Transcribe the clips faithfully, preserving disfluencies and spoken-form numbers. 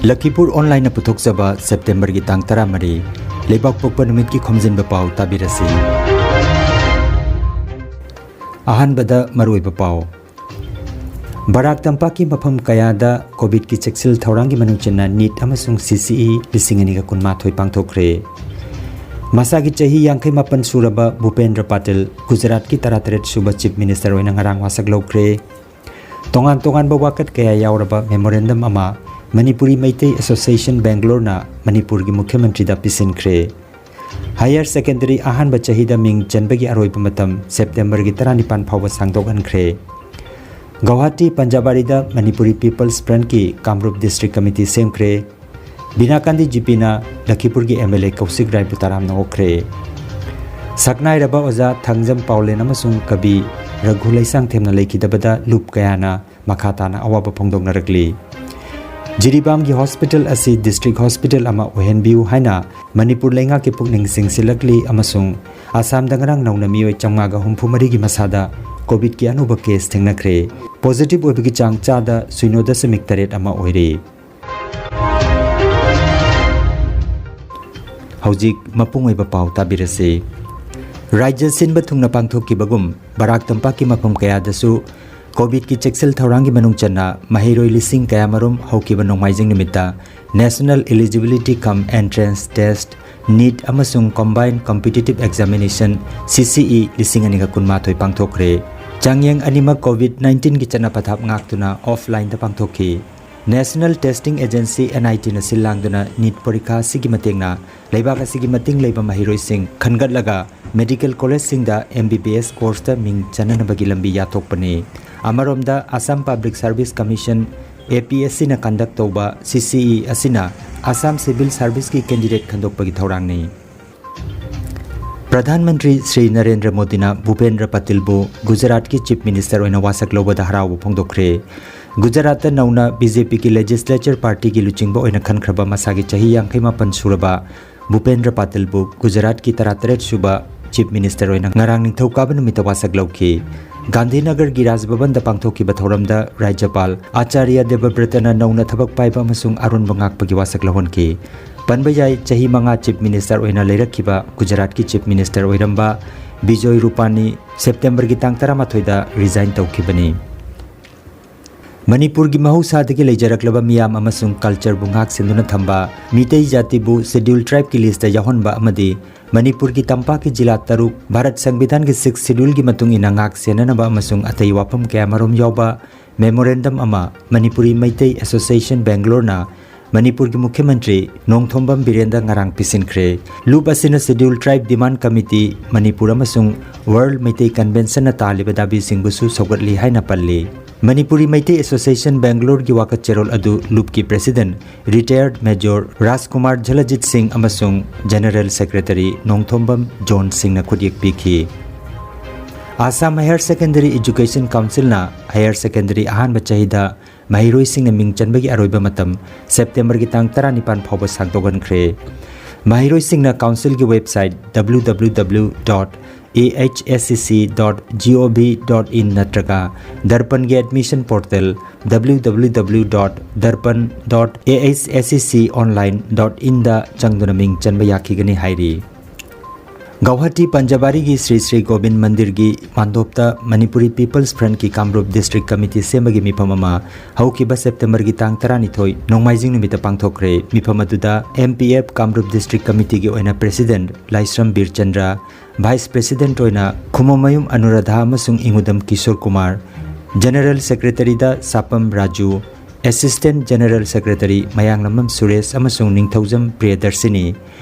ꯂꯈꯤꯄꯨꯔ ꯑꯣꯟꯂꯥꯏꯟꯅ ꯄꯨꯊꯣꯛꯆꯕ ꯁꯦꯞꯇꯦꯝꯕꯔꯒꯤ ꯇꯥꯡ ꯇꯔꯥꯃꯔꯤ, ꯂꯩꯕꯥꯛꯄꯣꯛꯄ ꯅꯨꯃꯤꯠꯀꯤ ꯈꯣꯝꯖꯤꯟꯕ ꯄꯥꯎ ꯇꯥꯕꯤꯔꯁꯤ꯫ ꯑꯍꯥꯟꯕꯗ ꯃꯔꯨꯑꯣꯏꯕ ꯄꯥꯎ꯫ ꯕꯔꯥꯛ ꯇꯝꯄꯥꯛꯀꯤ ꯃꯐꯝ ꯀꯌꯥꯗ ꯀꯣꯚꯤꯗꯀꯤ ꯆꯦꯛꯁꯤꯜ ꯊꯧꯔꯥꯡꯒꯤ ꯃꯅꯨꯡ ꯆꯟꯅ ꯅꯤꯠ ꯑꯃꯁꯨꯡ ꯁꯤ ꯁꯤ ꯏ ꯂꯤꯁꯤꯡ ꯑꯅꯤꯒ ꯀꯨꯟꯃꯥꯊꯣꯏ ꯄꯥꯡꯊꯣꯛꯈ꯭ꯔꯦ꯫ ꯃꯁꯥꯒꯤ ꯆꯍꯤ ꯌꯥꯡꯈꯩ ꯃꯥꯄꯟ ꯁꯨꯔꯕ ꯚꯨꯄꯦꯟꯗ꯭ꯔ ꯄꯥꯇꯤꯜ ꯒꯨꯖꯔꯥꯠꯀꯤ ꯇꯔꯥꯇꯔꯦꯠ ꯁꯨꯕ ꯆꯤꯐ ꯃꯤꯅꯤꯁꯇꯔ ꯑꯣꯏꯅ ꯉꯔꯥꯡ ꯋꯥꯁꯛ ꯂꯧꯈ꯭ꯔꯦ꯫ ꯇꯣꯉꯥꯟ ꯇꯣꯉꯥꯟꯕ ꯋꯥꯀꯠ ꯀꯌꯥ ꯌꯥꯎꯔꯕ ꯃꯦꯃꯣꯔꯦꯟꯗꯝ ꯑꯃ ꯃꯅꯤꯄꯨꯔꯤ ꯃꯩꯇꯩ ꯑꯦꯁꯣꯁꯤꯌꯦꯁꯟ ꯕꯦꯡꯒꯂꯣꯔꯅ ꯃꯅꯤꯄꯨꯔꯒꯤ ꯃꯨꯈ꯭ꯌ ꯃꯟꯇ꯭ꯔꯤꯗ ꯄꯤꯁꯤꯟꯈ꯭ꯔꯦ꯫ ꯍꯥꯌꯔ ꯁꯦꯀꯦꯟꯗꯔꯤ ꯑꯍꯥꯟꯕ ꯆꯍꯤꯗ ꯃꯤꯡ ꯆꯟꯕꯒꯤ ꯑꯔꯣꯏꯕ ꯃꯇꯝ ꯁꯦꯞꯇꯦꯝꯕꯔꯒꯤ ꯇꯔꯥꯅꯤꯄꯥꯟ ꯐꯥꯎꯕ ꯁꯥꯡꯗꯣꯛꯍꯟꯈ꯭ꯔꯦ꯫ Guwahati ꯄꯟꯖꯥꯕꯥꯔꯤꯗ Manipuri peoples ꯐ꯭ꯔꯟꯠꯀꯤ ꯀꯥꯃꯔꯨꯞ district committee ꯁꯦꯝꯈ꯭ꯔꯦ꯫ ꯕꯤꯅꯥ ꯀꯥꯟꯗꯤ ꯖꯤꯄꯤꯅ ꯂꯈꯤꯄꯨꯔꯒꯤ ꯑꯦꯝ ꯑꯦꯜ ꯑꯦ ꯀꯧꯁꯤꯛ ꯔꯥꯏꯕꯨ ꯇꯔꯥꯝꯅ ꯑꯣꯛꯈ꯭ꯔꯦ꯫ ꯁꯛꯅꯥꯏꯔꯕ ꯑꯣꯖꯥ ꯊꯥꯡꯖꯝ ꯄꯥꯎꯂꯦꯟ ꯑꯃꯁꯨꯡ ꯀꯕꯤ ꯔꯘꯨ ꯂꯩꯁꯥꯡꯊꯦꯝꯅ ꯂꯩꯈꯤꯗꯕꯗ ꯂꯨꯞ ꯀꯌꯥꯅ ꯃꯈꯥ ꯇꯥꯅ ꯑꯋꯥꯕ ꯐꯣꯡꯗꯣꯛꯅꯔꯛꯂꯤ꯫ ꯖꯤꯔꯤꯕꯥꯝꯒꯤ ꯍꯣꯁꯄꯤꯇꯥꯜ ꯑꯁꯤ ꯗꯤꯁꯇ꯭ꯔꯤꯛ ꯍꯣꯁꯄꯤꯇꯥꯜ ꯑꯃ ꯑꯣꯏꯍꯟꯕꯤꯌꯨ ꯍꯥꯏꯅ ꯃꯅꯤꯄꯨꯔ ꯂꯩꯉꯥꯛꯀꯤ ꯄꯨꯛꯅꯤꯡ ꯆꯤꯡꯁꯤꯜꯂꯛꯂꯤ ꯑꯃꯁꯨꯡ ꯑꯁꯥꯝꯗ ꯉꯔꯥꯡ ꯅꯧꯅ ꯃꯤꯑꯣꯏ ꯆꯥꯝꯃꯉꯥꯒ ꯍꯨꯝꯐꯨ ꯃꯔꯤꯒꯤ ꯃꯁꯥꯗ ꯀꯣꯚꯤꯗꯀꯤ ꯑꯅꯧꯕ ꯀꯦꯁ ꯊꯦꯡꯅꯈ꯭ꯔꯦ꯫ ꯄꯣꯖꯤꯇꯤꯚ ꯑꯣꯏꯕꯒꯤ ꯆꯥꯡ ꯆꯥꯗ ꯁꯤꯅꯣ ꯗꯁꯃꯤꯛ ꯇꯔꯦꯠ ꯑꯃ ꯑꯣꯏꯔꯦ꯫ ꯍꯧꯖꯤꯛ ꯃꯄꯨꯡ ꯑꯣꯏꯕ ꯄꯥꯎ ꯇꯥꯕꯤꯔꯁꯤ꯫ ꯔꯥꯖ꯭ꯌ ꯁꯤꯟꯕ ꯊꯨꯡꯅ ꯄꯥꯡꯊꯣꯛꯈꯤꯕꯒꯨꯝ ꯕꯔꯥꯛ ꯇꯝꯄꯥꯛꯀꯤ ꯃꯐꯝ ꯀꯌꯥꯗꯁꯨ ꯀꯣꯚꯤꯗꯀꯤ ꯆꯦꯛꯁꯤꯜ ꯊꯧꯔꯥꯡꯒꯤ ꯃꯅꯨꯡ ꯆꯟꯅ ꯃꯍꯩꯔꯣꯏ ꯂꯤꯁꯤꯡ ꯀꯌꯥꯃꯔꯨꯝ ꯍꯧꯈꯤꯕ ꯅꯣꯡꯃꯥꯏꯖꯤꯡ ꯅꯨꯃꯤꯠꯇ National Eligibility cum Entrance Test, NEET ꯑꯃꯁꯨꯡ Combined Competitive Examination, ꯁꯤ ꯁꯤ ꯏ, ꯂꯤꯁꯤꯡ ꯑꯅꯤꯒ ꯀꯨꯟꯃꯥꯊꯣꯏ ꯄꯥꯡꯊꯣꯛꯈ꯭ꯔꯦ꯫ ꯆꯥꯡꯌꯦꯡ ꯑꯅꯤꯃꯛ ꯀꯣꯚꯤꯗ ꯅꯥꯏꯟꯇꯤꯟꯒꯤ ꯆꯠꯅ ꯄꯊꯥꯞ ꯉꯥꯛꯇꯨꯅ ꯑꯣꯐꯂꯥꯏꯟꯗ ꯄꯥꯡꯊꯣꯛꯈꯤ꯫ National Testing Agency, N I T, ꯅ ꯁꯤꯜ ꯂꯥꯡꯗꯨꯅ ꯅꯤꯠ ꯄꯔꯤꯈꯥ ꯑꯁꯤꯒꯤ ꯃꯇꯦꯡꯅ ꯂꯩꯕꯥꯛ ꯑꯁꯤꯒꯤ ꯃꯇꯤꯡ ꯂꯩꯕ ꯃꯍꯩꯔꯣꯏꯁꯤꯡ ꯈꯟꯒꯠꯂꯒ ꯃꯦꯗꯤꯀꯦꯜ ꯀꯣꯂꯦꯖꯁꯤꯡꯗ ꯑꯦꯝ ꯕꯤ ꯕꯤ ꯑꯦꯁ ꯀꯣꯔꯁꯇ ꯃꯤꯡ ꯆꯟꯅꯅꯕꯒꯤ ꯂꯝꯕꯤ ꯌꯥꯊꯣꯛꯄꯅꯤ꯫ ꯑꯃꯔꯣꯝꯗ, Assam Public Service Commission, A P S C, ꯅ ꯀꯟꯗꯛ ꯇꯧꯕ ꯁꯤ ꯁꯤ ꯏ ꯑꯁꯤꯅ ꯑꯁꯥꯝ ꯁꯤꯚꯤꯜ ꯁꯥꯔꯚꯤꯁꯀꯤ ꯀꯦꯟꯗꯤꯗꯦꯠ ꯈꯟꯗꯣꯛꯄꯒꯤ ꯊꯧꯔꯥꯡꯅꯤ꯫ ꯄ꯭ꯔꯙꯥꯟ ꯃꯟꯇ꯭ꯔꯤ ꯁ꯭ꯔꯤ ꯅꯔꯦꯟꯗ꯭ꯔ ꯃꯣꯗꯤꯅ ꯚꯨꯄꯦꯟꯗ꯭ꯔ ꯄꯇꯤꯜꯕꯨ ꯒꯨꯖꯔꯥꯠꯀꯤ ꯆꯤꯐ ꯃꯤꯅꯤꯁꯇꯔ ꯑꯣꯏꯅ ꯋꯥꯁꯛ ꯂꯧꯕꯗ ꯍꯔꯥꯎꯕ ꯐꯣꯡꯗꯣꯛꯈ꯭ꯔꯦ꯫ ꯒꯨꯖꯔꯥꯠꯇ ꯅꯧꯅ ꯕꯤ ꯖꯦ ꯄꯤꯒꯤ ꯂꯦꯖꯤꯁꯂꯦꯆꯔ ꯄꯥꯔꯇꯤꯒꯤ ꯂꯨꯆꯤꯡꯕ ꯑꯣꯏꯅ ꯈꯟꯈ꯭ꯔꯕ ꯃꯁꯥꯒꯤ ꯆꯍꯤ ꯌꯥꯡꯈꯩ ꯃꯥꯄꯟ ꯁꯨꯔꯕ ꯚꯨꯄꯦꯟꯗ꯭ꯔ ꯄꯇꯤꯜꯕꯨ ꯒꯨꯖꯔꯥꯠꯀꯤ ꯇꯔꯥꯇꯔꯦꯠ ꯁꯨꯕ ꯆꯤꯐ ꯃꯤꯅꯤꯁꯇꯔ ꯑꯣꯏꯅ ꯉꯔꯥꯡ ꯅꯤꯡꯊꯧꯀꯥꯕ ꯅꯨꯃꯤꯠꯇ ꯋꯥꯁꯛ ꯂꯧꯈꯤ꯫ ꯒꯥꯟꯙꯤꯅꯒꯔꯒꯤ ꯔꯥꯖ ꯚꯕꯟꯗ ꯄꯥꯡꯊꯣꯛꯈꯤꯕ ꯊꯧꯔꯝꯗ ꯔꯥꯖ꯭ꯌꯄꯥꯜ ꯑꯥꯆꯥꯔꯌ ꯗꯦꯕꯕ꯭ꯔꯇꯅ ꯅꯧꯅ ꯊꯕꯛ ꯄꯥꯏꯕ ꯑꯃꯁꯨꯡ ꯑꯔꯣꯟꯕ ꯉꯥꯛꯄꯒꯤ ꯋꯥꯁꯛ ꯂꯧꯍꯟꯈꯤ꯫ ꯄꯟꯕ ꯌꯥꯏ, ꯆꯍꯤ ꯃꯉꯥ Chief Minister ꯑꯣꯏꯅ ꯂꯩꯔꯛꯈꯤꯕ ꯒꯨꯖꯔꯥꯠꯀꯤ Chief Minister ꯑꯣꯏꯔꯝꯕ ꯕꯤꯖꯣꯏ ꯔꯨꯄꯥꯅꯤ ꯁꯦꯞꯇꯦꯝꯕꯔꯒꯤ ꯇꯥꯡ ꯇꯔꯥꯃꯥꯊꯣꯏꯗ resign ꯇꯧꯈꯤꯕꯅꯤ꯫ ꯃꯅꯤꯄꯨꯔꯒꯤ ꯃꯍꯧꯁꯥꯗꯒꯤ ꯂꯩꯖꯔꯛꯂꯕ ꯃꯤꯌꯥꯝ ꯑꯃꯁꯨꯡ cultureꯕꯨ ꯉꯥꯛ ꯁꯦꯟꯗꯨꯅ ꯊꯝꯕ, ꯃꯤꯇꯩ ꯖꯥꯇꯤꯕꯨ Scheduled Tribeꯀꯤ listꯇ ꯌꯥꯎꯍꯟꯕ ꯑꯃꯗꯤ ꯃꯅꯤꯄꯨꯔꯒꯤ ꯇꯝꯄꯥꯛꯀꯤ ꯖꯤꯂꯥ ꯇꯔꯨꯛ ꯚꯥꯔꯠ ꯁꯪꯕꯤꯙꯥꯟꯒꯤ Sixth Scheduleꯒꯤ ꯃꯇꯨꯡ ꯏꯟꯅ ꯉꯥꯛ ꯁꯦꯟꯅꯅꯕ ꯑꯃꯁꯨꯡ ꯑꯇꯩ ꯋꯥꯐꯝ ꯀꯌꯥꯃꯔꯨꯝ ꯌꯥꯎꯕ memorandum ꯑꯃ ꯃꯅꯤꯄꯨꯔꯤ ꯃꯩꯇꯩ Association Bangaloreꯅ ꯃꯅꯤꯄꯨꯔꯒꯤ ꯃꯨꯈ꯭ꯌ ꯃꯟꯇ꯭ꯔꯤ ꯅꯣꯡꯊꯣꯝꯕꯝ ꯕꯤꯔꯦꯟꯗ ꯉꯔꯥꯡ ꯄꯤꯁꯤꯟꯈ꯭ꯔꯦ꯫ ꯂꯨꯞ ꯑꯁꯤꯅ Scheduled Tribe Demand Committee, Manipur ꯑꯃꯁꯨꯡ World ꯃꯩꯇꯩ Conventionꯅ ꯇꯥꯜꯂꯤꯕ ꯗꯥꯕꯤꯁꯤꯡꯕꯨꯁꯨ ꯁꯧꯒꯠꯂꯤ ꯍꯥꯏꯅ ꯄꯜꯂꯤ꯫ ꯃꯅꯤꯄꯨꯔꯤ ꯃꯩꯇꯩ Association Bangaloreꯒꯤ ꯋꯥꯀꯠꯆꯦꯔꯣꯜ ꯑꯗꯨ ꯂꯨꯞꯀꯤ President Retired Major ꯔꯥꯖꯀꯨꯃꯥꯔ ꯖꯂꯖꯤꯠ ꯁꯤꯡ ꯑꯃꯁꯨꯡ General Secretary ꯅꯣꯡꯊꯣꯝꯕꯝ ꯖꯣꯟ ꯁꯤꯡꯅ ꯈꯨꯠꯌꯦꯛ ꯄꯤꯈꯤ꯫ Assam Higher Secondary Education Councilꯅ higher secondary ꯑꯍꯥꯟꯕ ꯆꯍꯤꯗ ꯃꯍꯩꯔꯣꯏꯁꯤꯡꯅ ꯃꯤꯡ ꯆꯟꯕꯒꯤ ꯑꯔꯣꯏꯕ ꯃꯇꯝ ꯁꯦꯞꯇꯦꯝꯕꯔꯒꯤ ꯇꯥꯡ ꯇꯔꯥꯅꯤꯄꯥꯟ ꯐꯥꯎꯕ ꯁꯥꯡꯗꯣꯛꯍꯟꯈ꯭ꯔꯦ꯫ ꯃꯍꯩꯔꯣꯏꯁꯤꯡꯅ councilꯒꯤ website www dot ahscc dot gov dot in ꯅꯠꯇ꯭ꯔꯒ ꯗꯔꯄꯟꯒꯤ admission portal www dot darpan dot ahscc online dot inꯗ ꯆꯪꯗꯨꯅ ꯃꯤꯡ ꯆꯟꯕ ꯌꯥꯈꯤꯒꯅꯤ ꯍꯥꯏꯔꯤ꯫ Guwahati ꯄꯟꯖꯕꯥꯔꯤꯒꯤ Shri Shri Gobin ꯃꯟꯗꯤꯔꯒꯤ ꯃꯥꯟꯗꯣꯞꯇ Manipuri People's Frontꯀꯤ ꯀꯥꯃꯔꯨꯞ District Committee ꯁꯦꯝꯕꯒꯤ ꯃꯤꯐꯝ ꯑꯃ ꯍꯧꯈꯤꯕ ꯁꯦꯞꯇꯦꯝꯕꯔꯒꯤ ꯇꯥꯡ ꯇꯔꯥꯅꯤꯊꯣꯏ ꯅꯣꯡꯃꯥꯏꯖꯤꯡ ꯅꯨꯃꯤꯠꯇ ꯄꯥꯡꯊꯣꯛꯈ꯭ꯔꯦ꯫ ꯃꯤꯐꯝ ꯑꯗꯨꯗ M P F ꯀꯥꯃꯔꯨꯞ District Committeeꯒꯤ ꯑꯣꯏꯅ President ꯂꯥꯏꯁ꯭ꯔꯝ ꯕꯤꯔꯆꯟꯗ꯭ꯔ, Vice President ꯑꯣꯏꯅ ꯈꯨꯃꯣꯃꯌꯨꯝ ꯑꯅꯨꯔꯥꯙꯥ ꯑꯃꯁꯨꯡ ꯏꯉꯨꯗꯝ Kishore Kumar, General Secretaryꯗ ꯁꯥꯄꯝ Raju, Assistant General Secretary ꯃꯌꯥꯡꯂꯝꯕꯝ ꯁꯨꯔꯦꯁ ꯑꯃꯁꯨꯡ ꯅꯤꯡꯊꯧꯖꯝ ꯄ꯭ꯔꯤꯌꯗꯔꯁꯤꯅꯤ,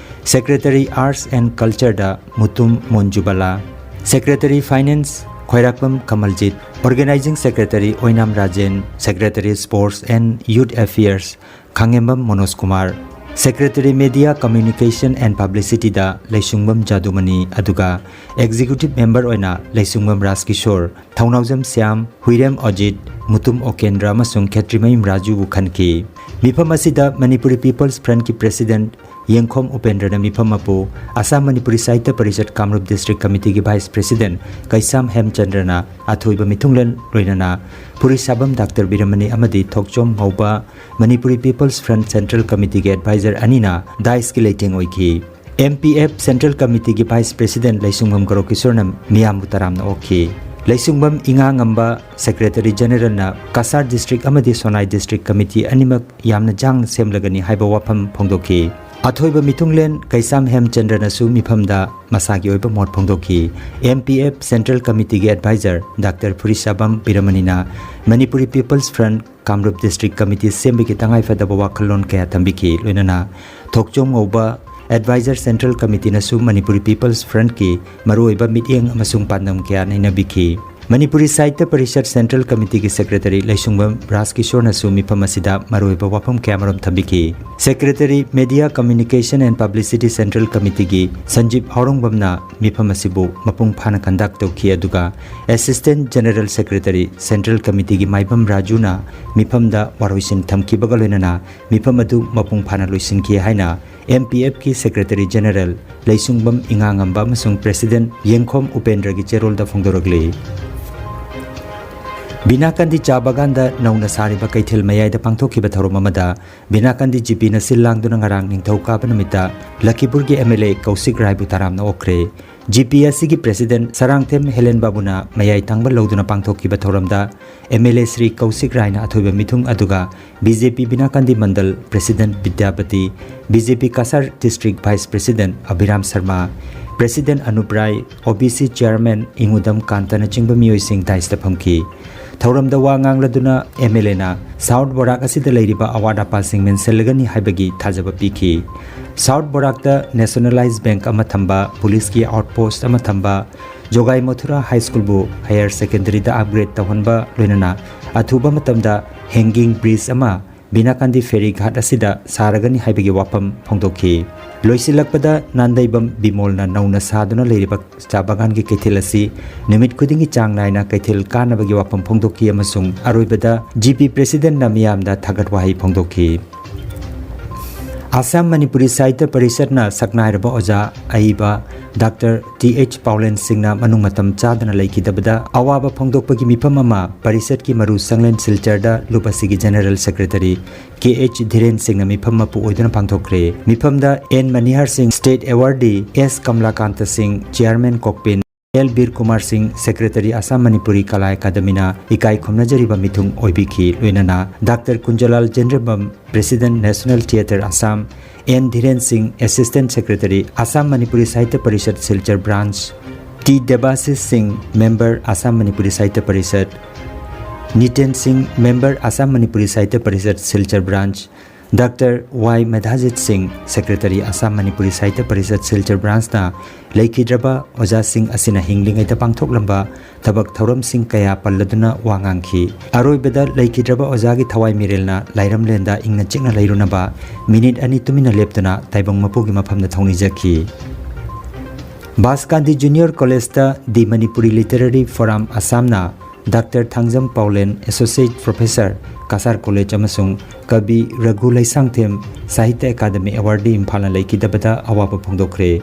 Secretary Arts and Cultureꯗ Mutum ꯃꯣꯟꯖꯨꯕꯂꯥ, Secretary Finance ꯈ꯭ꯋꯥꯏꯔꯥꯛꯄꯝ ꯀꯃꯜꯖꯤꯠ, Organizing Secretary Oinam Rajen, Secretary Sports and Youth Affairs ꯈꯥꯉꯦꯝꯕꯝ ꯃꯣꯅꯣꯖ Kumar, Secretary Media Communication and Publicityꯗ ꯂꯩꯁꯨꯡꯕꯝ ꯖꯥꯗꯨꯃꯅꯤ, ꯑꯗꯨꯒ Executive Member ꯑꯣꯏꯅ ꯂꯩꯁꯨꯡꯕꯝ ꯔꯥꯖꯀꯤꯁꯣꯔ, ꯊꯧꯅꯥꯎꯖꯝ ꯁ꯭ꯌꯥꯝ, ꯍꯨꯏꯔꯦꯝ ꯑꯖꯤꯠ, ꯃꯨꯇꯨꯝ ꯑꯣꯀꯦꯟꯗ꯭ꯔ ꯑꯃꯁꯨꯡ ꯈꯦꯇ꯭ꯔꯤꯃꯌꯨꯝ ꯔꯥꯖꯨꯕꯨ ꯈꯟꯈꯤ꯫ ꯃꯤꯐꯝ ꯑꯁꯤꯗ ꯃꯅꯤꯄꯨꯔꯤ People's Frontꯀꯤ President ꯌꯦꯡꯈꯣꯝ ꯎꯄꯦꯟꯗ꯭ꯔꯅ ꯃꯤꯐꯝ ꯑꯄꯨ, ꯑꯁꯥꯝ ꯃꯅꯤꯄꯨꯔꯤ ꯁꯥꯍꯤꯇ꯭ꯌ ꯄꯔꯤꯁꯠ ꯀꯥꯃꯔꯨꯞ ꯗꯤꯁꯇ꯭ꯔꯤꯛ ꯀꯃꯤꯇꯤꯒꯤ ꯚꯥꯏꯁ ꯄ꯭ꯔꯦꯁꯤꯗꯦꯟꯠ ꯀꯩꯁꯥꯝ ꯍꯦꯝꯆꯟꯗ꯭ꯔꯅ ꯑꯊꯣꯏꯕ ꯃꯤꯊꯨꯡꯂꯦꯟ ꯂꯣꯏꯅꯅ ꯐꯨꯔꯤꯁꯥꯕꯝ ꯗꯥꯛꯇꯔ ꯕꯤꯔꯃꯅꯤ ꯑꯃꯗꯤ ꯊꯣꯛꯆꯣꯝ ꯉꯧꯕ ꯃꯅꯤꯄꯨꯔꯤ ꯄꯤꯄꯜꯁ ꯐ꯭ꯔꯟꯠ ꯁꯦꯟꯇ꯭ꯔꯦꯜ ꯀꯃꯤꯇꯤꯒꯤ ꯑꯦꯗꯚꯥꯏꯖꯔ ꯑꯅꯤꯅ ꯗꯥꯏꯁꯀꯤ ꯂꯩꯇꯦꯡ ꯑꯣꯏꯈꯤ꯫ ꯑꯦꯝ ꯄꯤ ꯑꯦꯐ ꯁꯦꯟꯇ꯭ꯔꯦꯜ ꯀꯃꯤꯇꯤꯒꯤ ꯚꯥꯏꯁ ꯄ꯭ꯔꯦꯁꯤꯗꯦꯟꯠ ꯂꯩꯁꯨꯡꯕꯝ ꯒꯧꯔꯀꯤꯁꯣꯔꯅ ꯃꯤꯌꯥꯝꯕꯨ ꯇꯔꯥꯝꯅ ꯑꯣꯛꯈꯤ꯫ ꯂꯩꯁꯨꯡꯕꯝ ꯏꯉꯥꯉꯝꯕ ꯁꯦꯀ꯭ꯔꯦꯇꯔꯤ ꯖꯦꯅꯦꯔꯦꯜꯅ ꯀꯁꯥꯔ ꯗꯤꯁꯇ꯭ꯔꯤꯛ ꯑꯃꯗꯤ ꯁꯣꯅꯥꯏ ꯗꯤꯁꯇ꯭ꯔꯤꯛ ꯀꯃꯤꯇꯤ ꯑꯅꯤꯃꯛ ꯌꯥꯝꯅ ꯌꯥꯡꯅ ꯁꯦꯝꯂꯒꯅꯤ ꯍꯥꯏꯕ ꯋꯥꯐꯝ ꯐꯣꯡꯗꯣꯛꯈꯤ꯫ ꯑꯊꯣꯏꯕ ꯃꯤꯊꯨꯡꯂꯦꯟ ꯀꯩꯁꯥꯝ ꯍꯦꯝꯆꯟꯗ꯭ꯔꯅꯁꯨ ꯃꯤꯐꯝꯗ ꯃꯁꯥꯒꯤ ꯑꯣꯏꯕ ꯃꯣꯠ ꯐꯣꯡꯗꯣꯛꯈꯤ꯫ ꯑꯦꯝ ꯄꯤ ꯑꯦꯐ ꯁꯦꯟꯇ꯭ꯔꯦꯜ ꯀꯃꯤꯇꯤꯒꯤ ꯑꯦꯗꯚꯥꯏꯖꯔ ꯗꯥꯛꯇꯔ ꯐꯨꯔꯤꯁꯥꯕꯝ ꯕꯤꯔꯃꯅꯤꯅ Manipuri peoples front Kamrup district committee ꯁꯦꯝꯕꯒꯤ ꯇꯉꯥꯏꯐꯗꯕ ꯋꯥꯈꯜꯂꯣꯟ ꯀꯌꯥ ꯊꯝꯕꯤꯈꯤ꯫ ꯂꯣꯏꯅꯅ ꯊꯣꯛꯆꯣꯝ ꯉꯧꯕ ꯑꯦꯗꯚꯥꯏꯖꯔ ꯁꯦꯟꯇ꯭ꯔꯦꯜ ꯀꯃꯤꯇꯤꯅꯁꯨ ꯃꯅꯤꯄꯨꯔꯤ ꯄꯤꯄꯜꯁ ꯐ꯭ꯔꯟꯠꯀꯤ ꯃꯔꯨꯑꯣꯏꯕ ꯃꯤꯠꯌꯦꯡ ꯑꯃꯁꯨꯡ ꯄꯥꯟꯗꯝ ꯀꯌꯥ ꯅꯩꯅꯕꯤꯈꯤ꯫ ꯃꯅꯤꯄꯨꯔꯤ ꯁꯥꯍꯤꯇ꯭ꯌ ꯄꯔꯤꯁꯠ ꯁꯦꯟꯇ꯭ꯔꯦꯜ ꯀꯃꯤꯇꯤꯒꯤ ꯁꯦꯀ꯭ꯔꯦꯇꯔꯤ ꯂꯩꯁꯨꯡꯕꯝ ꯔꯥꯖꯀꯤꯁꯣꯔꯅꯁꯨ ꯃꯤꯐꯝ ꯑꯁꯤꯗ ꯃꯔꯨꯑꯣꯏꯕ ꯋꯥꯐꯝ ꯀꯌꯥꯃꯔꯨꯝ ꯊꯝꯕꯤꯈꯤ꯫ Secretary media communication and publicity central ꯀꯃꯤꯇꯤꯒꯤ ꯁꯟꯖꯤꯞ ꯍꯥꯎꯔꯣꯡꯕꯝꯅ ꯃꯤꯐꯝ ꯑꯁꯤꯕꯨ ꯃꯄꯨꯡ ꯐꯥꯅ ꯀꯟꯗꯛ ꯇꯧꯈꯤ, ꯑꯗꯨꯒ ꯑꯦꯁꯤꯁꯇꯦꯟꯠ ꯖꯦꯅꯦꯔꯦꯜ ꯁꯦꯀ꯭ꯔꯦꯇꯔꯤ ꯁꯦꯟꯇ꯭ꯔꯦꯜ ꯀꯃꯤꯇꯤꯒꯤ ꯃꯥꯏꯕꯝ ꯔꯥꯖꯨꯅ ꯃꯤꯐꯝꯗ ꯋꯥꯔꯣꯏꯁꯤꯟ ꯊꯝꯈꯤꯕꯒ ꯂꯣꯏꯅꯅ ꯃꯤꯐꯝ ꯑꯗꯨ ꯃꯄꯨꯡ ꯐꯥꯅ ꯂꯣꯏꯁꯤꯟꯈꯤ ꯍꯥꯏꯅ ꯑꯦꯝ ꯄꯤ ꯑꯦꯐꯀꯤ ꯁꯦꯀ꯭ꯔꯦꯇꯔꯤ ꯖꯦꯅꯦꯔꯦꯜ ꯂꯩꯁꯨꯡꯕꯝ ꯏꯉꯥꯉꯝꯕ ꯑꯃꯁꯨꯡ ꯄ꯭ꯔꯦꯁꯤꯗꯦꯟꯠ ꯌꯦꯡꯈꯣꯝ ꯎꯄꯦꯟꯗ꯭ꯔꯒꯤ ꯆꯦꯔꯣꯜꯗ ꯐꯣꯡꯗꯣꯔꯛꯂꯤ꯫ ꯕꯤꯅꯥꯀꯟꯗꯤ ꯆꯥ ꯕꯥꯒꯥꯟꯗ ꯅꯧꯅ ꯁꯥꯔꯤꯕ ꯀꯩꯊꯦꯜ ꯃꯌꯥꯏꯗ ꯄꯥꯡꯊꯣꯛꯈꯤꯕ ꯊꯧꯔꯝ ꯑꯃꯗ ꯕꯤꯅꯥꯀꯟꯗꯤ ꯖꯤꯄꯤꯅ ꯁꯤꯜ ꯂꯥꯡꯗꯨꯅ ꯉꯔꯥꯡ ꯅꯤꯡꯊꯧꯀꯥꯕ ꯅꯨꯃꯤꯠꯇ ꯂꯈꯤꯄꯨꯔꯒꯤ ꯑꯦꯝ ꯑꯦꯜ ꯑꯦ ꯀꯧꯁꯤꯛ ꯔꯥꯏꯕꯨ ꯇꯔꯥꯝꯅ ꯑꯣꯛꯈ꯭ꯔꯦ꯫ ꯖꯤꯄꯤ ꯑꯁꯤꯒꯤ ꯄ꯭ꯔꯦꯁꯤꯗꯦꯟꯠ ꯁꯔꯥꯡꯊꯦꯝ ꯍꯦꯂꯦꯟ ꯕꯥꯕꯨꯅ ꯃꯌꯥꯏ ꯊꯪꯕ ꯂꯧꯗꯨꯅ ꯄꯥꯡꯊꯣꯛꯈꯤꯕ ꯊꯧꯔꯝꯗ M L A Shri Koushik ꯔꯥꯏꯅ ꯑꯊꯣꯏꯕ ꯃꯤꯊꯨꯡ, ꯑꯗꯨꯒ B J P Binakandi mandal president Bidyapati, B J P Cachar district vice president Abhiram Sharma, president Anup Rai, O B ꯁꯤ ꯆꯤꯌꯥꯔꯃꯦꯟ ꯏꯉꯨꯗꯝ ꯀꯥꯟꯇꯅꯆꯤꯡꯕ ꯃꯤꯑꯣꯏꯁꯤꯡ ꯗꯥꯏꯁꯇ ꯐꯝꯈꯤ꯫ ꯊꯧꯔꯝꯗ ꯋꯥ ꯉꯥꯡꯂꯗꯨꯅ ꯑꯦꯝ ꯑꯦꯜ ꯑꯦꯅ ꯁꯥꯎꯠ ꯕꯣꯔꯥꯛ ꯑꯁꯤꯗ ꯂꯩꯔꯤꯕ ꯑꯋꯥꯠ ꯑꯄꯥꯁꯤꯡ ꯃꯦꯟꯁꯤꯜꯂꯒꯅꯤ ꯍꯥꯏꯕꯒꯤ ꯊꯥꯖꯕ ꯄꯤꯈꯤ꯫ ꯁꯥꯎꯠ ꯕꯣꯔꯥꯛꯇ ꯅꯦꯁꯅꯦꯂꯥꯏꯖ ꯕꯦꯡꯛ ꯑꯃ ꯊꯝꯕ, ꯄꯨꯂꯤꯁꯀꯤ ꯑꯥꯎꯠꯄꯣꯁꯠ ꯑꯃ ꯊꯝꯕ, ꯖꯣꯒꯥꯏ ꯃꯊꯨꯔꯥ ꯍꯥꯏ ꯁ꯭ꯀꯨꯜꯕꯨ ꯍꯥꯌꯔ ꯁꯦꯀꯦꯟꯗꯔꯤꯗ ꯑꯞꯒ꯭ꯔꯦꯗ ꯇꯧꯍꯟꯕ, ꯂꯣꯏꯅꯅ ꯑꯊꯨꯕ ꯃꯇꯝꯗ ꯍꯦꯡꯒꯤꯡ ꯕ꯭ꯔꯤꯖ ꯑꯃ ꯕꯤꯅꯥꯀꯥꯟꯗꯤ ꯐꯦꯔꯤ ꯘꯥꯠ ꯑꯁꯤꯗ ꯁꯥꯔꯒꯅꯤ ꯍꯥꯏꯕꯒꯤ ꯋꯥꯐꯝ ꯐꯣꯡꯗꯣꯛꯈꯤ꯫ ꯂꯣꯏꯁꯤꯜꯂꯛꯄꯗ ꯅꯥꯟꯗꯩꯕꯝ ꯕꯤꯃꯣꯜꯅ ꯅꯧꯅ ꯁꯥꯗꯨꯅ ꯂꯩꯔꯤꯕ ꯆꯥ ꯕꯥꯒꯥꯟꯒꯤ ꯀꯩꯊꯦꯜ ꯑꯁꯤ ꯅꯨꯃꯤꯠ ꯈꯨꯗꯤꯡꯒꯤ ꯆꯥꯡ ꯅꯥꯏꯅ ꯀꯩꯊꯦꯜ ꯀꯥꯅꯕꯒꯤ ꯋꯥꯐꯝ ꯐꯣꯡꯗꯣꯛꯈꯤ ꯑꯃꯁꯨꯡ ꯑꯔꯣꯏꯕꯗ ꯖꯤꯄꯤ ꯄ꯭ꯔꯦꯁꯤꯗꯦꯟꯠꯅ ꯃꯤꯌꯥꯝꯗ ꯊꯥꯒꯠ ꯋꯥꯍꯩ ꯐꯣꯡꯗꯣꯛꯈꯤ꯫ ꯑꯁꯥꯝ ꯃꯅꯤꯄꯨꯔꯤ ꯁꯥꯍꯤꯇ꯭ꯌ ꯄꯔꯤꯁꯠꯅ ꯁꯛꯅꯥꯏꯔꯕ ꯑꯣꯖꯥ ꯑꯏꯕ ꯗꯥꯛꯇꯔ ꯇꯤ ꯑꯩꯆ ꯄꯥꯎꯂꯦꯟ ꯁꯤꯡꯅ ꯃꯅꯨꯡ ꯃꯇꯝ ꯆꯥꯗꯅ ꯂꯩꯈꯤꯗꯕꯗ ꯑꯋꯥꯕ ꯐꯣꯡꯗꯣꯛꯄꯒꯤ ꯃꯤꯐꯝ ꯑꯃ ꯄꯔꯤꯁꯠꯀꯤ ꯃꯔꯨ ꯁꯪꯂꯦꯟ ꯁꯤꯜꯆꯔꯗ ꯂꯨꯞ ꯑꯁꯤꯒꯤ ꯖꯦꯅꯔꯦꯜ ꯁꯦꯀ꯭ꯔꯦꯇꯔꯤ ꯀꯦ ꯑꯩꯆ ꯙꯤꯔꯦꯟ ꯁꯤꯡꯅ ꯃꯤꯐꯝ ꯃꯄꯨ ꯑꯣꯏꯗꯨꯅ ꯄꯥꯡꯊꯣꯛꯈ꯭ꯔꯦ꯫ ꯃꯤꯐꯝꯗ ꯑꯦꯟ ꯃꯅꯤꯍꯔ ꯁꯤꯡ, ꯁ꯭ꯇꯦꯠ ꯑꯦꯋꯥꯔꯗꯤ ꯑꯦꯁ ꯀꯃꯂꯥꯀꯥꯟꯇ ꯁꯤꯡ, ꯆꯤꯌꯥꯔꯃꯦꯟ ꯀꯣꯛꯄꯤꯟ, ꯑꯦꯜ ꯕꯤꯔ ꯀꯨꯃꯥꯔ ꯁꯤꯡ, ꯁꯦꯀ꯭ꯔꯦꯇꯔꯤ ꯑꯁꯥꯝ ꯃꯅꯤꯄꯨꯔꯤ ꯀꯂꯥ ꯑꯦꯀꯥꯗꯃꯤꯅ ꯏꯀꯥꯏ ꯈꯨꯝꯅꯖꯔꯤꯕ ꯃꯤꯊꯨꯡ ꯑꯣꯏꯕꯤꯈꯤ꯫ ꯂꯣꯏꯅꯅ doctor Kunjalal Jendrabam, president national theatre Assam, N Dhiren Singh, assistant secretary Assam Manipuri Sahitya Parishad Silchar branch, T Debashish Singh, member Assam Manipuri Sahitya Parishad, Niten Singh, member Assam Manipuri Sahitya Parishad Silchar branch, doctor Y Medhajit Singh, secretary Assam Manipuri Sahitya Parishad Silchar ꯕ꯭ꯔꯥꯟꯆꯅ ꯂꯩꯈꯤꯗ꯭ꯔꯕ ꯑꯣꯖꯥꯁꯤꯡ ꯑꯁꯤꯅ ꯍꯤꯡꯂꯤꯉꯩꯗ ꯄꯥꯡꯊꯣꯛꯂꯝꯕ ꯊꯕꯛ ꯊꯧꯔꯝꯁꯤꯡ ꯀꯌꯥ ꯄꯜꯂꯗꯨꯅ ꯋꯥ ꯉꯥꯡꯈꯤ꯫ ꯑꯔꯣꯏꯕꯗ ꯂꯩꯈꯤꯗ꯭ꯔꯕ ꯑꯣꯖꯥꯒꯤ ꯊꯋꯥꯏ ꯃꯤꯔꯦꯜꯅ ꯂꯥꯏꯔꯝꯂꯦꯟꯗ ꯏꯪꯅ ꯆꯤꯛꯅ ꯂꯩꯔꯨꯅꯕ ꯃꯤꯅꯤꯠ ꯑꯅꯤ ꯇꯨꯃꯤꯟꯅ ꯂꯦꯞꯇꯨꯅ ꯇꯥꯏꯕꯪ ꯃꯄꯨꯒꯤ ꯃꯐꯝꯗ ꯊꯧꯅꯤꯖꯈꯤ꯫ ꯕꯥꯁ ꯀꯥꯟꯗꯤ ꯖꯨꯅꯤꯌꯔ ꯀꯣꯂꯦꯖꯇ ꯗꯤ ꯃꯅꯤꯄꯨꯔꯤ ꯂꯤꯇꯔꯦꯔꯤ ꯐꯣꯔꯝ ꯑꯁꯥꯝꯅ doctor Thangjam Paulen, associate professor, Cachar college ꯑꯃꯁꯨꯡ ꯀꯕꯤ ꯔꯘꯨ ꯂꯩꯁꯥꯡꯊꯦꯝ, ꯁꯥꯍꯤꯇ꯭ꯌ ꯑꯦꯀꯥꯗꯃꯤ ꯑꯦꯋꯥꯔꯗꯤ ꯏꯝꯐꯥꯜꯅ ꯂꯩꯈꯤꯗꯕꯗ ꯑꯋꯥꯕ ꯐꯣꯡꯗꯣꯛꯈ꯭ꯔꯦ꯫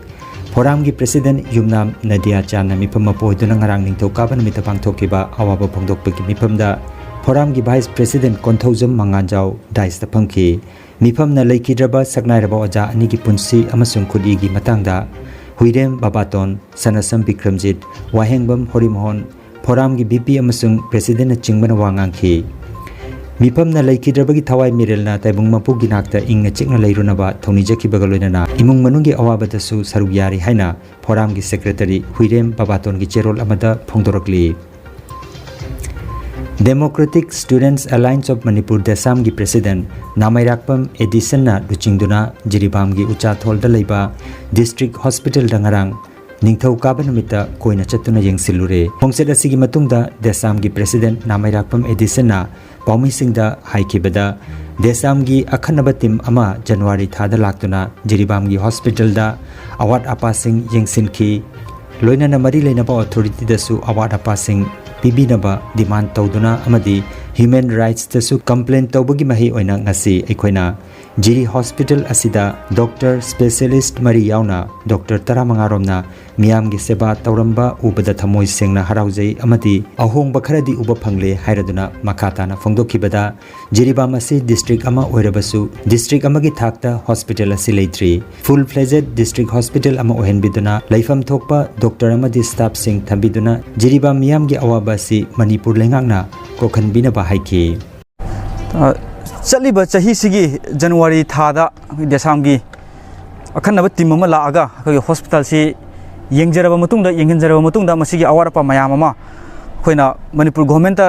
ꯐꯣꯔꯝꯒꯤ ꯄ꯭ꯔꯦꯁꯤꯗꯦꯟꯠ ꯌꯨꯝꯅꯥꯝ ꯅꯗꯤꯌꯥ ꯆꯥꯟꯅ ꯃꯤꯐꯝ ꯃꯄꯨ ꯑꯣꯏꯗꯨꯅ ꯉꯔꯥꯡ ꯅꯤꯡꯊꯧꯀꯥꯕ ꯅꯨꯃꯤꯠꯇ ꯄꯥꯡꯊꯣꯛꯈꯤꯕ ꯑꯋꯥꯕ ꯐꯣꯡꯗꯣꯛꯄꯒꯤ ꯃꯤꯐꯝꯗ ꯐꯣꯔꯝꯒꯤ ꯚꯥꯏꯁ ꯄ꯭ꯔꯦꯁꯤꯗꯦꯟꯠ ꯀꯣꯟꯊꯧꯖꯝ ꯃꯉꯥꯟꯖꯥꯎ ꯗꯥꯏꯁꯇ ꯐꯝꯈꯤ꯫ ꯃꯤꯐꯝꯅ ꯂꯩꯈꯤꯗ꯭ꯔꯕ ꯁꯛꯅꯥꯏꯔꯕ ꯑꯣꯖꯥ ꯑꯅꯤꯒꯤ ꯄꯨꯟꯁꯤ ꯑꯃꯁꯨꯡ ꯈꯨꯠꯏꯒꯤ ꯃꯇꯥꯡꯗ ꯍꯨꯏꯔꯦꯝ ꯕꯕꯥꯇꯣꯟ, ꯁꯅꯥꯁꯝ ꯕꯤꯀ꯭ꯔꯝꯖꯤꯠ, ꯋꯥꯍꯦꯡꯕꯝ ꯍꯣꯔꯤꯃꯣꯍꯟ, ꯐꯣꯔꯝꯒꯤ ꯚꯤ ꯄꯤ ꯑꯃꯁꯨꯡ ꯄ꯭ꯔꯦꯁꯤꯗꯦꯟꯠꯅꯆꯤꯡꯕꯅ ꯋꯥ ꯉꯥꯡꯈꯤ꯫ ꯃꯤꯐꯝꯅ ꯂꯩꯈꯤꯗ꯭ꯔꯕꯒꯤ ꯊꯋꯥꯏ ꯃꯤꯔꯦꯜꯅ ꯇꯥꯏꯕꯪ ꯃꯄꯨꯒꯤ ꯅꯥꯛꯇ ꯏꯪꯅ ꯆꯤꯛꯅ ꯂꯩꯔꯨꯅꯕ ꯊꯧꯅꯤꯖꯈꯤꯕꯒ ꯂꯣꯏꯅꯅ ꯏꯃꯨꯡ ꯃꯅꯨꯡꯒꯤ ꯑꯋꯥꯕꯗꯁꯨ ꯁꯔꯨꯛ ꯌꯥꯔꯤ ꯍꯥꯏꯅ ꯐꯣꯔꯝꯒꯤ ꯁꯦꯀ꯭ꯔꯦꯇꯔꯤ ꯍꯨꯏꯔꯦꯝ ꯕꯕꯥꯇꯣꯟꯒꯤ ꯆꯦꯔꯣꯜ ꯑꯃꯗ ꯐꯣꯡꯗꯣꯔꯛꯂꯤ꯫ Democratic students alliance of Manipur, ꯗꯦꯁꯥꯝꯒꯤ ꯄ꯭ꯔꯦꯁꯤꯗꯦꯟꯠ ꯅꯥꯃꯩꯔꯥꯛꯄꯝ ꯑꯦꯗꯤꯁꯟꯅ ꯂꯨꯆꯤꯡꯗꯨꯅ ꯖꯤꯔꯤꯕꯥꯝꯒꯤ ꯎꯆꯥꯊꯣꯜꯗ ꯂꯩꯕ ꯗꯤꯁꯇ꯭ꯔꯤꯛ ꯍꯣꯁꯄꯤꯇꯥꯜꯗ ꯉꯔꯥꯡ ꯅꯤꯡꯊꯧꯀꯥꯕ ꯅꯨꯃꯤꯠꯇ ꯀꯣꯏꯅ ꯆꯠꯇꯨꯅ ꯌꯦꯡꯁꯤꯜꯂꯨꯔꯦ꯫ ꯈꯣꯡꯆꯠ ꯑꯁꯤꯒꯤ ꯃꯇꯨꯡꯗ ꯗꯦꯁꯥꯝꯒꯤ ꯄ꯭ꯔꯦꯁꯤꯗꯦꯟꯠ ꯅꯥꯃꯩꯔꯥꯛꯄꯝ ꯑꯦꯗꯤꯁꯟꯅ ꯄꯥꯎꯃꯤꯁꯤꯡꯗ ꯍꯥꯏꯈꯤꯕꯗ, ꯗꯦꯁꯥꯝꯒꯤ ꯑꯈꯟꯅꯕ ꯇꯤꯝ ꯑꯃ ꯖꯅꯋꯥꯔꯤ ꯊꯥꯗ ꯂꯥꯛꯇꯨꯅ ꯖꯤꯔꯤꯕꯥꯝꯒꯤ ꯍꯣꯁꯄꯤꯇꯥꯜꯗ ꯑꯋꯥꯠ ꯑꯄꯥꯁꯤꯡ ꯌꯦꯡꯁꯤꯟꯈꯤ꯫ ꯂꯣꯏꯅꯅ ꯃꯔꯤ ꯂꯩꯅꯕ ꯑꯣꯊꯣꯔꯤꯇꯤꯗꯁꯨ ꯑꯋꯥꯠ ꯑꯄꯥꯁꯤꯡ ꯄꯤꯕꯤꯅꯕ ꯗꯤꯃꯥꯟ ꯇꯧꯗꯨꯅ ꯑꯃꯗꯤ ꯍ꯭ꯌꯨꯃꯦꯟ ꯔꯥꯏꯠꯁꯇꯁꯨ ꯀꯝꯄ꯭ꯂꯦꯟ ꯇꯧꯕꯒꯤ ꯃꯍꯩ ꯑꯣꯏꯅ ꯉꯁꯤ ꯑꯩꯈꯣꯏꯅ ꯖꯤꯔꯤ ꯍꯣꯁꯄꯤꯇꯥꯜ ꯑꯁꯤꯗ ꯗꯣꯛꯇꯔ ꯁ꯭ꯄꯦꯁꯤꯌꯦꯂꯤꯁ꯭ꯠ ꯃꯔꯤ ꯌꯥꯎꯅ ꯗꯣꯛꯇꯔ ꯇꯔꯥꯃꯉꯥ ꯔꯣꯝꯅ ꯃꯤꯌꯥꯝꯒꯤ ꯁꯦꯕꯥ ꯇꯧꯔꯝꯕ ꯎꯕꯗ ꯊꯃꯣꯏ ꯁꯦꯡꯅ ꯍꯔꯥꯎꯖꯩ ꯑꯃꯗꯤ ꯑꯍꯣꯡꯕ ꯈꯔꯗꯤ ꯎꯕ ꯐꯪꯂꯦ ꯍꯥꯏꯔꯗꯨꯅ ꯃꯈꯥ ꯇꯥꯅ ꯐꯣꯡꯗꯣꯛꯈꯤꯕꯗ, ꯖꯤꯔꯤꯕꯥꯝ ꯑꯁꯤ ꯗꯤꯁꯇ꯭ꯔꯤꯛ ꯑꯃ ꯑꯣꯏꯔꯕꯁꯨ ꯗꯤꯁꯇ꯭ꯔꯤꯛ ꯑꯃꯒꯤ ꯊꯥꯛꯇ ꯍꯣꯁꯄꯤꯇꯥꯜ ꯑꯁꯤ ꯂꯩꯇ꯭ꯔꯤ꯫ ꯐꯨꯜ ꯐ꯭ꯂꯦꯖꯦꯗ ꯗꯤꯁꯇ꯭ꯔꯤꯛ ꯍꯣꯁꯄꯤꯇꯥꯜ ꯑꯃ ꯑꯣꯏꯍꯟꯕꯤꯗꯨꯅ ꯂꯩꯐꯝ ꯊꯣꯛꯄ ꯗꯣꯛꯇꯔ ꯑꯃꯗꯤ ꯁ꯭ꯇꯥꯐꯁꯤꯡ ꯊꯝꯕꯤꯗꯨꯅ ꯖꯤꯔꯤꯕꯥꯝ ꯃꯤꯌꯥꯝꯒꯤ ꯑꯋꯥꯕ ꯑꯁꯤ ꯃꯅꯤꯄꯨꯔ ꯂꯩꯉꯥꯛꯅ ꯀꯣꯛꯍꯟꯕꯤꯅꯕ ꯍꯥꯏꯈꯤ꯫ ꯑ, ꯆꯠꯂꯤꯕ ꯆꯍꯤꯁꯤꯒꯤ ꯖꯅꯋꯥꯔꯤ ꯊꯥꯗ ꯑꯩꯈꯣꯏ ꯗꯦꯁꯥꯝꯒꯤ ꯑꯈꯟꯅꯕ ꯇꯤꯝ ꯑꯃ ꯂꯥꯛꯑꯒ ꯑꯩꯈꯣꯏꯒꯤ ꯍꯣꯁꯄꯤꯇꯥꯜꯁꯤ ꯌꯦꯡꯖꯔꯕ ꯃꯇꯨꯡꯗ, ꯌꯦꯡꯁꯤꯟꯖꯔꯕ ꯃꯇꯨꯡꯗ ꯃꯁꯤꯒꯤ ꯑꯋꯥꯠ ꯑꯄꯥ ꯃꯌꯥꯝ ꯑꯃ ꯑꯩꯈꯣꯏꯅ ꯃꯅꯤꯄꯨꯔ ꯒꯣꯔꯃꯦꯟꯇ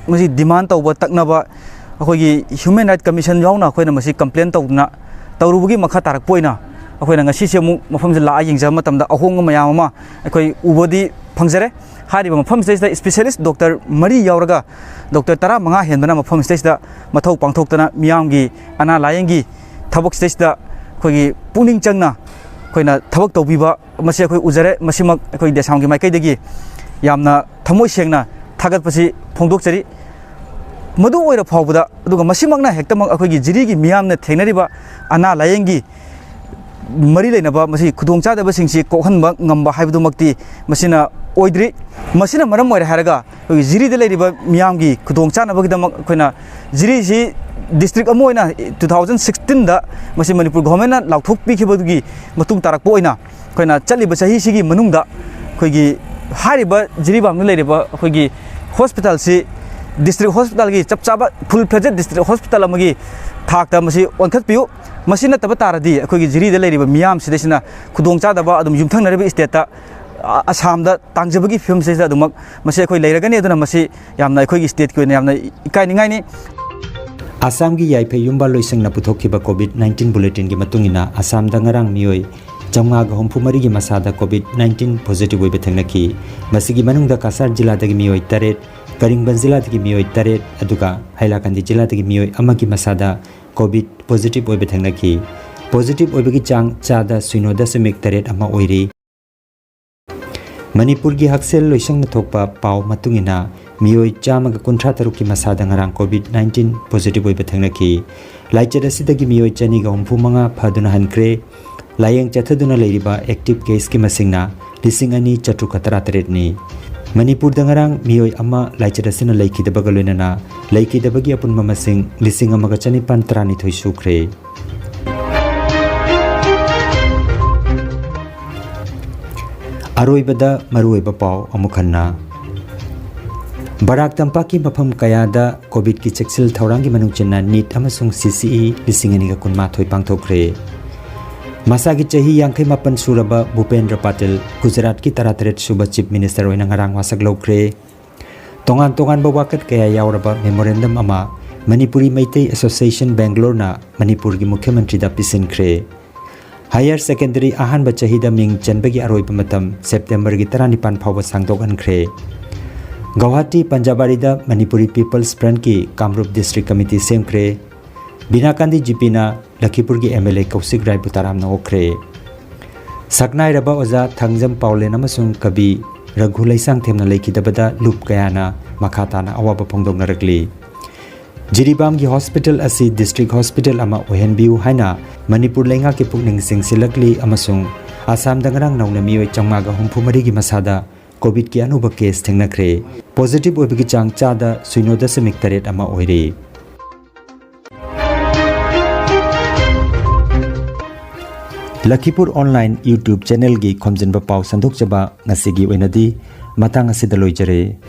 ꯃꯁꯤ ꯗꯤꯃꯥꯟ ꯇꯧꯕ ꯇꯛꯅꯕ ꯑꯩꯈꯣꯏꯒꯤ ꯍ꯭ꯌꯨꯃꯦꯟ ꯔꯥꯏꯠ ꯀꯃꯤꯁꯟ ꯌꯥꯎꯅ ꯑꯩꯈꯣꯏꯅ ꯃꯁꯤ ꯀꯝꯄ꯭ꯂꯦꯟ ꯇꯧꯗꯨꯅ ꯇꯧꯔꯨꯕꯒꯤ ꯃꯈꯥ ꯇꯥꯔꯛꯄ ꯑꯣꯏꯅ ꯑꯩꯈꯣꯏꯅ ꯉꯁꯤꯁꯦ ꯑꯃꯨꯛ ꯃꯐꯝꯁꯤꯗ ꯂꯥꯛꯑ ꯌꯦꯡꯖꯕ ꯃꯇꯝꯗ ꯑꯍꯣꯡꯕ ꯃꯌꯥꯝ ꯑꯃ ꯑꯩꯈꯣꯏ ꯎꯕꯗꯤ ꯐꯪꯖꯔꯦ꯫ ꯍꯥꯏꯔꯤꯕ ꯃꯐꯝꯁꯤꯗꯩꯁꯤꯗ ꯏꯁꯄꯤꯁꯦꯂꯤꯁ ꯗꯣꯛꯇꯔ ꯃꯔꯤ ꯌꯥꯎꯔꯒ ꯗꯣꯛꯇꯔ ꯇꯔꯥꯃꯉꯥ ꯍꯦꯟꯕꯅ ꯃꯐꯝꯁꯤꯗꯩꯁꯤꯗ ꯃꯊꯧ ꯄꯥꯡꯊꯣꯛꯇꯅ ꯃꯤꯌꯥꯝꯒꯤ ꯑꯅꯥ ꯂꯥꯌꯦꯡꯒꯤ ꯊꯕꯛꯁꯤꯗꯩꯁꯤꯗ ꯑꯩꯈꯣꯏꯒꯤ ꯄꯨꯛꯅꯤꯡ ꯆꯪꯅ ꯑꯩꯈꯣꯏꯅ ꯊꯕꯛ ꯇꯧꯕꯤꯕ ꯃꯁꯤ ꯑꯩꯈꯣꯏ ꯎꯖꯔꯦ꯫ ꯃꯁꯤꯃꯛ ꯑꯩꯈꯣꯏ ꯗꯦꯁꯥꯝꯒꯤ ꯃꯥꯏꯀꯩꯗꯒꯤ ꯌꯥꯝꯅ ꯊꯃꯣꯏ ꯁꯦꯡꯅ ꯊꯥꯒꯠꯄꯁꯤ ꯐꯣꯡꯗꯣꯛꯆꯔꯤ꯫ ꯃꯗꯨ ꯑꯣꯏꯔ ꯐꯥꯎꯕꯗ, ꯑꯗꯨꯒ ꯃꯁꯤꯃꯛꯅ ꯍꯦꯛꯇꯃꯛ ꯑꯩꯈꯣꯏꯒꯤ ꯖꯤꯔꯤꯒꯤ ꯃꯤꯌꯥꯝꯅ ꯊꯦꯡꯅꯔꯤꯕ ꯑꯅꯥ ꯂꯥꯌꯦꯡꯒꯤ ꯃꯔꯤ ꯂꯩꯅꯕ ꯃꯁꯤ ꯈꯨꯗꯣꯡꯆꯥꯗꯕꯁꯤꯡꯁꯤ ꯀꯣꯛꯍꯟꯕ ꯉꯝꯕ ꯍꯥꯏꯕꯗꯨꯃꯛꯇꯤ ꯃꯁꯤꯅ ꯑꯣꯏꯗ꯭ꯔꯤ꯫ ꯃꯁꯤꯅ ꯃꯔꯝ ꯑꯣꯏꯔꯦ ꯍꯥꯏꯔꯒ ꯑꯩꯈꯣꯏꯒꯤ ꯖꯤꯔꯤꯗ ꯂꯩꯔꯤꯕ ꯃꯤꯌꯥꯝꯒꯤ ꯈꯨꯗꯣꯡꯆꯥꯅꯕꯒꯤꯗꯃꯛ ꯑꯩꯈꯣꯏꯅ ꯖꯤꯔꯤꯁꯤ ꯗꯤꯁꯇ꯭ꯔꯤꯛ ꯑꯃ ꯑꯣꯏꯅ ꯇꯨ ꯊꯥꯎꯖꯟ ꯁꯤꯛꯁꯇꯤꯟꯗ ꯃꯁꯤ ꯃꯅꯤꯄꯨꯔ ꯒꯣꯔꯃꯦꯟꯅ ꯂꯥꯎꯊꯣꯛꯄꯤꯈꯤꯕꯗꯨꯒꯤ ꯃꯇꯨꯡ ꯇꯥꯔꯛꯄ ꯑꯣꯏꯅ ꯑꯩꯈꯣꯏꯅ ꯆꯠꯂꯤꯕ ꯆꯍꯤꯁꯤꯒꯤ ꯃꯅꯨꯡꯗ ꯑꯩꯈꯣꯏꯒꯤ ꯍꯥꯏꯔꯤꯕ ꯖꯤꯔꯤꯕꯥꯝꯗ ꯂꯩꯔꯤꯕ ꯑꯩꯈꯣꯏꯒꯤ ꯍꯣꯁꯄꯤꯇꯥꯜꯁꯤ ꯗꯤꯁꯇ꯭ꯔꯤꯛ ꯍꯣꯁꯄꯤꯇꯥꯜꯒꯤ ꯆꯞ ꯆꯥꯕ ꯐꯨꯜ ꯐ꯭ꯂꯦꯖꯦꯗ ꯗꯤꯁꯇ꯭ꯔꯤꯛ ꯍꯣꯁꯄꯤꯇꯥꯜ ꯑꯃꯒꯤ ꯊꯥꯛꯇ ꯃꯁꯤ ꯑꯣꯟꯈꯠꯄꯤꯌꯨ꯫ ꯃꯁꯤ ꯅꯠꯇꯕ ꯇꯥꯔꯗꯤ ꯑꯩꯈꯣꯏꯒꯤ ꯖꯤꯔꯤꯗ ꯂꯩꯔꯤꯕ ꯃꯤꯌꯥꯝꯁꯤꯗꯩꯁꯤꯅ ꯈꯨꯗꯣꯡꯆꯥꯗꯕ ꯑꯗꯨꯝ ꯌꯨꯝꯊꯪꯅꯔꯤꯕ ꯁ꯭ꯇꯦꯠꯇ, ꯑ-, ꯑꯁꯥꯝꯗ ꯇꯥꯡꯖꯕꯒꯤ ꯐꯤꯕꯝꯁꯤꯗ ꯑꯗꯨꯃꯛ ꯃꯁꯤ ꯑꯩꯈꯣꯏ ꯂꯩꯔꯒꯅꯤ꯫ ꯑꯗꯨꯅ ꯃꯁꯤ ꯌꯥꯝꯅ ꯑꯩꯈꯣꯏꯒꯤ ꯁ꯭ꯇꯦꯠꯀꯤ ꯑꯣꯏꯅ ꯌꯥꯝꯅ ꯏꯀꯥꯏꯅꯤꯡꯉꯥꯏꯅꯤ꯫ ꯑꯁꯥꯝꯒꯤ ꯌꯥꯏꯐꯩ ꯌꯨꯝꯕꯥ ꯂꯣꯏꯁꯪꯅ ꯄꯨꯊꯣꯛꯈꯤꯕ ꯀꯣꯚꯤꯗ ꯅꯥꯏꯟꯇꯤꯟ ꯕꯨꯂꯦꯇꯤꯟꯒꯤ ꯃꯇꯨꯡ ꯏꯟꯅ, ꯑꯁꯥꯝꯗ ꯉꯔꯥꯡ ꯃꯤꯑꯣꯏ ꯆꯥꯝꯃꯉꯥꯒ ꯍꯨꯝꯐꯨ ꯃꯔꯤꯒꯤ ꯃꯁꯥꯗ ꯀꯣꯚꯤꯗ ꯅꯥꯏꯟꯇꯤꯟ ꯄꯣꯖꯤꯇꯤꯚ ꯑꯣꯏꯕ ꯊꯦꯡꯅꯈꯤ꯫ ꯃꯁꯤꯒꯤ ꯃꯅꯨꯡꯗ ꯀꯁꯥꯔ ꯖꯤꯂꯥꯗꯒꯤ ꯃꯤꯑꯣꯏ ꯇꯔꯦꯠ, ꯀꯔꯤꯡꯕꯟ ꯖꯤꯂꯥꯗꯒꯤ ꯃꯤꯑꯣꯏ ꯇꯔꯦꯠ, ꯑꯗꯨꯒ ꯍꯥꯏꯂꯥꯀꯟꯗꯤ ꯖꯤꯂꯥꯗꯒꯤ ꯃꯤꯑꯣꯏ ꯑꯃꯒꯤ ꯃꯁꯥꯗ ꯀꯣꯚꯤꯗ ꯄꯣꯖꯤꯇꯤꯚ ꯑꯣꯏꯕ ꯊꯦꯡꯅꯈꯤ꯫ ꯄꯣꯖꯤꯇꯤꯚ ꯑꯣꯏꯕꯒꯤ ꯆꯥꯡ ꯆꯥꯗ ꯁꯤꯅꯣ ꯗꯁꯃꯤꯛ ꯇꯔꯦꯠ ꯑꯃ ꯑꯣꯏꯔꯤ꯫ ꯃꯅꯤꯄꯨꯔꯒꯤ ꯍꯛꯁꯦꯜ ꯂꯣꯏꯁꯪꯅ ꯊꯣꯛꯄ ꯄꯥꯎ ꯃꯇꯨꯡ ꯏꯟꯅ, ꯃꯤꯑꯣꯏ ꯆꯥꯝꯃꯒ ꯀꯨꯟꯊ꯭ꯔꯥ ꯇꯔꯨꯛꯀꯤ ꯃꯁꯥꯗ ꯉꯔꯥꯡ COVID nineteen positive ꯑꯣꯏꯕ ꯊꯦꯡꯅꯈꯤ꯫ ꯂꯥꯏꯆꯠ ꯑꯁꯤꯗꯒꯤ ꯃꯤꯑꯣꯏ ꯆꯅꯤꯒ ꯍꯨꯝꯐꯨ ꯃꯉꯥ ꯐꯗꯨꯅ ꯍꯟꯈ꯭ꯔꯦ꯫ ꯂꯥꯌꯦꯡ ꯆꯠꯊꯗꯨꯅ ꯂꯩꯔꯤꯕ active caseꯀꯤ ꯃꯁꯤꯡꯅ ꯂꯤꯁꯤꯡ ꯑꯅꯤ ꯆꯥꯇ꯭ꯔꯨꯛꯀ ꯇꯔꯥꯇꯔꯦꯠꯅꯤ꯫ ꯃꯅꯤꯄꯨꯔꯗ ꯉꯔꯥꯡ ꯃꯤꯑꯣꯏ ꯑꯃ ꯂꯥꯏꯆꯠ ꯑꯁꯤꯅ ꯂꯩꯈꯤꯗꯕꯒ ꯂꯣꯏꯅꯅ ꯂꯩꯈꯤꯗꯕꯒꯤ ꯑꯄꯨꯟꯕ ꯃꯁꯤꯡ ꯂꯤꯁꯤꯡ ꯑꯃꯒ ꯆꯅꯤꯄꯥꯟ ꯇꯔꯥꯅꯤꯊꯣꯏ ꯁꯨꯈ꯭ꯔꯦ꯫ ꯑꯔꯣꯏꯕꯗ ꯃꯔꯨꯑꯣꯏꯕ ꯄꯥꯎ ꯑꯃꯨꯛ ꯍꯟꯅ꯫ ꯕꯔꯥꯛ ꯇꯝꯄꯥꯛꯀꯤ ꯃꯐꯝ ꯀꯌꯥꯗ COVIDꯀꯤ ꯆꯦꯛꯁꯤꯜ ꯊꯧꯔꯥꯡꯒꯤ ꯃꯅꯨꯡ ꯆꯟꯅ NEET ꯑꯃꯁꯨꯡ CCE ꯂꯤꯁꯤꯡ ꯑꯅꯤꯒ ꯀꯨꯟꯃꯥꯊꯣꯏ ꯄꯥꯡꯊꯣꯛꯈ꯭ꯔꯦ꯫ ꯃꯁꯥꯒꯤ ꯆꯍꯤ ꯌꯥꯡꯈꯩ ꯃꯥꯄꯟ ꯁꯨꯔꯕ ꯚꯨꯄꯦꯟꯗ꯭ꯔ ꯄꯥꯇꯤꯜ ꯒꯨꯖꯔꯥꯠꯀꯤ ꯇꯔꯥꯇꯔꯦꯠ ꯁꯨꯕ Chief Minister ꯑꯣꯏꯅ ꯉꯔꯥꯡ ꯋꯥꯁꯛ ꯂꯧꯈ꯭ꯔꯦ꯫ ꯇꯣꯉꯥꯟ ꯇꯣꯉꯥꯟꯕ ꯋꯥꯀꯠ ꯀꯌꯥ ꯌꯥꯎꯔꯕ memorandum ꯑꯃ ꯃꯅꯤꯄꯨꯔꯤ ꯃꯩꯇꯩ Association Bangaloreꯅ ꯃꯅꯤꯄꯨꯔꯒꯤ ꯃꯨꯈ꯭ꯌ ꯃꯟꯇ꯭ꯔꯤꯗ ꯄꯤꯁꯤꯟꯈ꯭ꯔꯦ꯫ Higher Secondary ꯑꯍꯥꯟꯕ ꯆꯍꯤꯗ ꯃꯤꯡ ꯆꯟꯕꯒꯤ ꯑꯔꯣꯏꯕ ꯃꯇꯝ Septemberꯒꯤ ꯇꯔꯥꯅꯤꯄꯥꯟ ꯐꯥꯎꯕ ꯁꯥꯡꯗꯣꯛꯍꯟꯈ꯭ꯔꯦ꯫ Guwahati ꯄꯟꯖꯥꯕꯥꯔꯤꯗ Manipuri People's Frontꯀꯤ ꯀꯥꯃꯔꯨꯞ District Committee ꯁꯦꯝꯈ꯭ꯔꯦ꯫ ꯕꯤꯅꯥꯀꯥꯟꯗꯤ ꯖꯤꯄꯤꯅ ꯂꯈꯤꯄꯨꯔꯒꯤ MLA ꯀꯧꯁꯤꯛ ꯔꯥꯏꯕꯨ ꯇꯔꯥꯝꯅ ꯑꯣꯛꯈ꯭ꯔꯦ꯫ ꯁꯛꯅꯥꯏꯔꯕ ꯑꯣꯖꯥ ꯊꯥꯡꯖꯝ ꯄꯥꯎꯂꯦꯟ ꯑꯃꯁꯨꯡ ꯀꯕꯤ ꯔꯘꯨ ꯂꯩꯁꯥꯡꯊꯦꯝꯅ ꯂꯩꯈꯤꯗꯕꯗ ꯂꯨꯞ ꯀꯌꯥꯅ ꯃꯈꯥ ꯇꯥꯅ ꯑꯋꯥꯕ ꯐꯣꯡꯗꯣꯛꯅꯔꯛꯂꯤ꯫ ꯖꯤꯔꯤꯕꯥꯝꯒꯤ hospital ꯑꯁꯤ district hospital ꯑꯃ ꯑꯣꯏꯍꯟꯕꯤꯌꯨ ꯍꯥꯏꯅ ꯃꯅꯤꯄꯨꯔ ꯂꯩꯉꯥꯛꯀꯤ ꯄꯨꯛꯅꯤꯡ ꯆꯤꯡꯁꯤꯜꯂꯛꯂꯤ ꯑꯃꯁꯨꯡ ꯑꯁꯥꯝꯗ ꯉꯔꯥꯡ ꯅꯧꯅ ꯃꯤꯑꯣꯏ ꯆꯥꯝꯃꯉꯥꯒ ꯍꯨꯝꯐꯨ ꯃꯔꯤꯒꯤ ꯃꯁꯥꯗ COVIDꯀꯤ ꯑꯅꯧꯕ case ꯊꯦꯡꯅꯈ꯭ꯔꯦ꯫ Positive ꯑꯣꯏꯕꯒꯤ ꯆꯥꯡ ꯆꯥꯗ ꯁꯤꯅꯣ ꯗꯁꯃꯤꯛ ꯇꯔꯦꯠ ꯑꯃ ꯑꯣꯏꯔꯦ꯫ ꯂꯈꯤꯄꯨꯔ Online YouTube channelꯒꯤ ꯈꯣꯝꯖꯤꯟꯕ ꯄꯥꯎ ꯁꯟꯗꯣꯛꯆꯕ ꯉꯁꯤꯒꯤ ꯑꯣꯏꯅꯗꯤ ꯃꯇꯥꯡ ꯑꯁꯤꯗ ꯂꯣꯏꯖꯔꯦ꯫